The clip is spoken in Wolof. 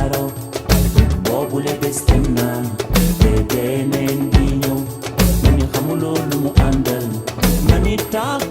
araw boobule bés dem na te beneen di ñëw mu ni xamuloo lu mu àndal ma ni taal